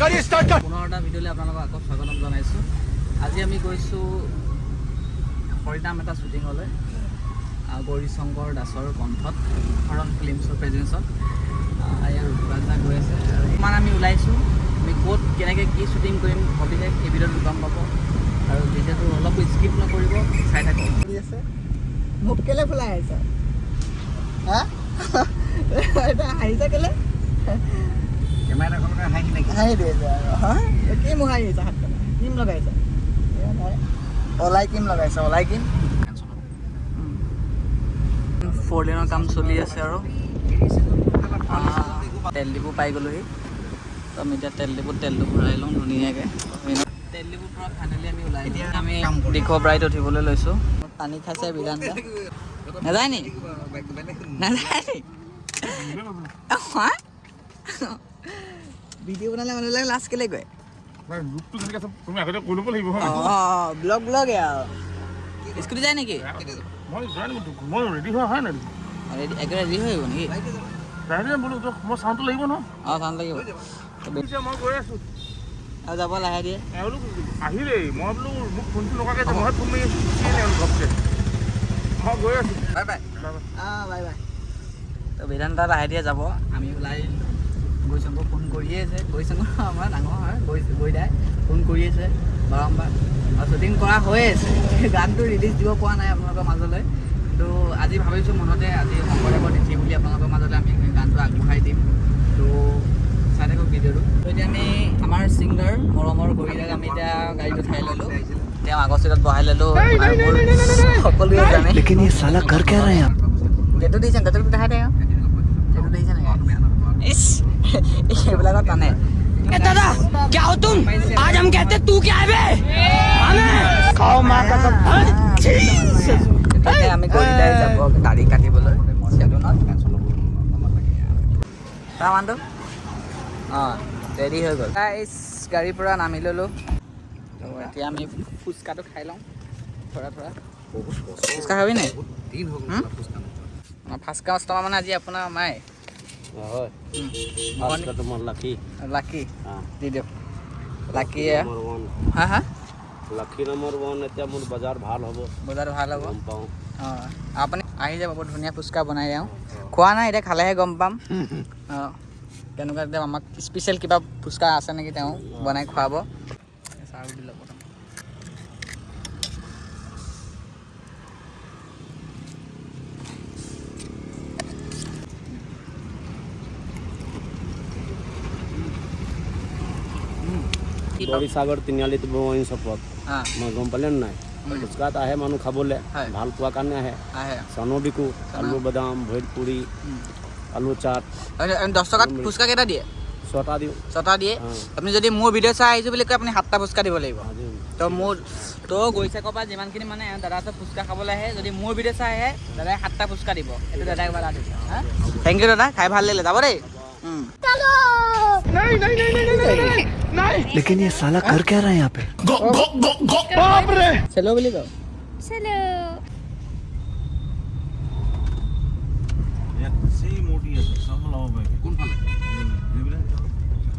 গাড়ী ষ্টাৰ্ট কৰ। পুনৰ এটা ভিডিঅ'লৈ আপোনালোকক আকৌ স্বাগতম জনাইছোঁ। আজি আমি গৈছোঁ হৰিনাম এটা শ্বুটিঙলৈ, গৌৰী শংকৰ দাসৰ কণ্ঠত, হৰণ ফিল্মছৰ প্ৰেজেঞ্চত। ইয়াৰ ঋতুৰাজ গৈ আছে আৰু ইমান আমি ওলাইছোঁ। আমি ক'ত কেনেকৈ কি শ্বুটিং কৰিম, সবিশেষ এই ভিডিঅ'টোত গম পাব আৰু ভিডিঅ'টো অলপ স্কিপ নকৰিব, চাই থাকক। কৰি আছে। মোক কেলে ফুলাই আহিছ? হা, এতিয়া হাঁহিছা কেলে? হাঁহি দিছে আৰু। হা, কি মোক হাঁহি আহিছা? হাতখন ক্ৰীম লগাইছা? এয়া নাই, অলাই ক্ৰীম লগাইছা, অলাই ক্ৰীম। ফ'ৰ লেনৰ কাম চলি আছে আৰু তেল ডিপু পাই গ'লোহি। তো আমি এতিয়া তেল ডিপুত তেলটো ভৰাই লওঁ ধুনীয়াকৈ। তেল ডিপুৰ পৰা ফাইনেলি আমি ওলাই এতিয়া আমি দিখৌ ব্ৰাইট উঠিবলৈ লৈছোঁ। পানী খাইছে বিধান। নাযায় নি? নাযায় নি? হা? ভিডিঅ' বনালে মানুহবিলাক লাজ কেলে কয়? ৰূপটো যেনেকে আছে, তুমি আগতে কৈ ল'ব লাগিব। অঁ, ব্লগ ব্লগে আৰু। স্কুটি যায় নেকি? মই যোৱা নাই, মই ৰেডি হোৱা হয় নাই। ৰেডি, একেবাৰে ৰেডি হৈ আহিব নেকি? লাহে লাহে বোলো, মই চাউণ্ডটো লাগিব ন। অঁ, চাউণ্ড লাগিব। মই গৈ আছোঁ। আৰু যাব লাহে দিয়ে। এওঁলোক আহিলেই, মই বোলো মোক ফোনটো নকৰাকৈ যে মই ফোন মাৰি আছোঁ, গুচিয়ে নাই এওঁলোক ঘপকৈ। মই গৈ আছোঁ। Bye bye. অঁ, বাই বাই। তো বেদান্ত লাহে ধীৰে যাব, আমি ওলাই গৈছোঁ। ফোন কৰিয়ে আছে গৈছোঁ। আমাৰ ডাঙৰ হয় গৈ গৈ দাই ফোন কৰি আছে বাৰম্বাৰ আৰু শ্বুটিং কৰা হৈয়ে আছে। গানটো ৰিলিজ দিব পৰা নাই আপোনালোকৰ মাজলৈ। কিন্তু আজি ভাবিছোঁ মনতে, আজি শংকৰদেৱৰ তিথি বুলি আপোনালোকৰ মাজলৈ আমি গানটো আগবঢ়াই দিম। তো চাই থাকক ভিডিঅ'টো। তো এতিয়া আমি আমাৰ ছিংগাৰ মৰমৰ গৌৰীদাক আমি এতিয়া গাড়ীত উঠাই ল'লোঁ। তেওঁ আগৰ চিটত বহাই ল'লোঁ আৰু মোৰ সকলোৱে জানে। लेकिन ये साला कर क्या रहे हैं? টেটু দিছে, টেটুটো দেখাই দে। টেটু দেখিছে নেকি? ইছ, এইবিলাকত টানে। दादा, क्या हो तुम? आज हम कहते तू क्या है बे? हमें खाओ माँ कसम। এতিয়া আমি গৌৰীদাই যাব দাড়ি কাটিবলৈ চেলুনত। তাৰ মানুহটো অঁ ৰেডি হৈ গ'ল। গাইছ, গাড়ীৰ পৰা নামি ল'লোঁ। তো এতিয়া আমি ফুচকাটো খাই লওঁ। থোৰা থোৰা ফুচকা খাবি নাই? ফাৰ্ষ্ট কাষ্টমাৰ মানে আজি আপোনাৰ মায়ে। হয়। তোমাৰ লাকি। লাকি দি দিয়ক, লাকিয়ে। Number one. হা হা। লাকি নম্বৰ ওৱান। এতিয়া মোৰ বজাৰ ভাল হ'ব। বজাৰ ভাল হ'ব। গম পাওঁ। অঁ, আপুনি আহি যাব, বৰ ধুনীয়া ফুচকা বনাই দিওঁ। খোৱা নাই, এতিয়া খালেহে গম পাম। অঁ, তেনেকুৱা এতিয়া আমাক স্পেচিয়েল কিবা ফুচকা আছে নেকি, তেওঁ বনাই খুৱাব। চাহ দি ল'ব প্ৰথম। গৌৰীসাগৰ তিনিআলিত ৱাইন শ্বপত। অঁ। মই গম পালে নাই, ফুচকাত আহে মানুহ খাবলৈ। হয়। ভাল পোৱাৰ কাৰণে আহে। আহে। চানো বিকো, আলু বাদাম, ভেলপুৰি, আলু চাট। 10 টকাত ফুচকা কেইটা দিয়ে? 6টা দিওঁ। 6টা দিয়ে। অঁ। আপুনি যদি মোৰ ভিডিঅ' চাই আহিছোঁ বুলি কয়, আপুনি 7টা ফুচকা দিব লাগিব। আজি। তো মোৰ তো গৈছে ক'ৰবাত যিমানখিনি মানে দাদা ওচৰত ফুচকা খাবলৈ আহে, যদি মোৰ ভিডিঅ' চাই আহে, দাদাই 7টা ফুচকা দিব। এইটো দাদাই কিবা এটা দিছে। Thank you দাদা, খাই ভাল লাগিলে। যাব দেই। लेकिन ये साला कर क्या रहा है यहाँ पे? চেলো বুলি কওঁ। চলো। ইয়াত যি মূৰ্তি আছে চব ল'ব পাৰিবি। কোনফালে? এইবিলাক।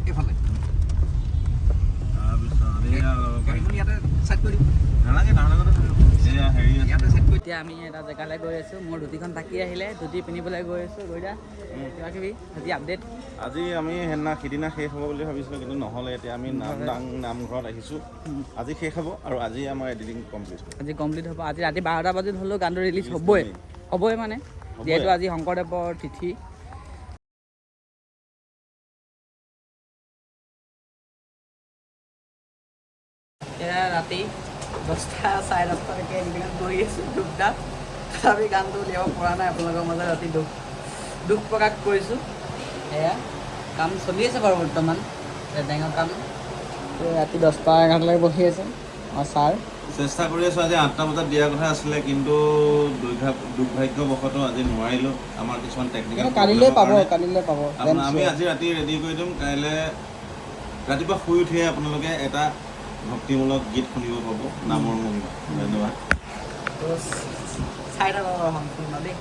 এইফালে? তাৰপিছত এয়া ল'ব পাৰিবি। গাড়ীখন ইয়াতে চাইড কৰি দিম। নালাগে, তাৰ লগতে এয়া হেৰি আছে। ইয়াতে চাইড কৰি। এতিয়া আমি এটা জেগালৈ গৈ আছোঁ। মোৰ ধুতিখন থাকি আহিলে, ধুতি পিন্ধিবলৈ গৈ আছোঁ। গৈ যা, কিবা কিবি আজি আপডেট? আজি আমি সিদিনা শেষ হ'ব বুলি ভাবিছিলোঁ, কিন্তু নহ'লে। এতিয়া আমি নামদাং নামঘৰত আহিছোঁ। আজি শেষ হ'ব আৰু আজি আমাৰ এডিটিং কমপ্লিট হ'ব। আজি কমপ্লিট হ'ব। আজি ৰাতি 12টা বাজিত হ'লেও গানটো ৰিলিজ হ'বই, হ'বই মানে। হ'বই। যিহেতু আজি শংকৰদেৱৰ তিথি। এতিয়া ৰাতি 10টা 10:30লৈকে এডিটিঙত বহি আছোঁ ধূপধাপ। তথাপি গানটো উলিয়াব পৰা নাই। আপোনালোকৰ মাজত ৰাতি দুখ দুখ প্ৰকাশ কৰিছোঁ। এয়া কাম চলি আছে বাৰু বৰ্তমান ৰেটেঙৰ কাম। তো ৰাতি 10টা 11টালৈকে বহি আছে অঁ ছাৰ। চেষ্টা কৰি আছোঁ। আজি 8টা বজাত দিয়াৰ কথা আছিলে, কিন্তু দুৰ্ভাগ্যবশতঃ আজি নোৱাৰিলোঁ, আমাৰ কিছুমান টেকনিকেল। কালিলৈ পাব, কালিলৈ পাব। আমি আজি ৰাতি ৰেডি কৰি দিম। কাইলৈ ৰাতিপুৱা শুই উঠিয়ে আপোনালোকে এটা ভক্তিমূলক গীত শুনিব পাব, নামৰ মহিমা। ধন্যবাদ। তো চাই থাকক আৰু সম্পূৰ্ণ দেই।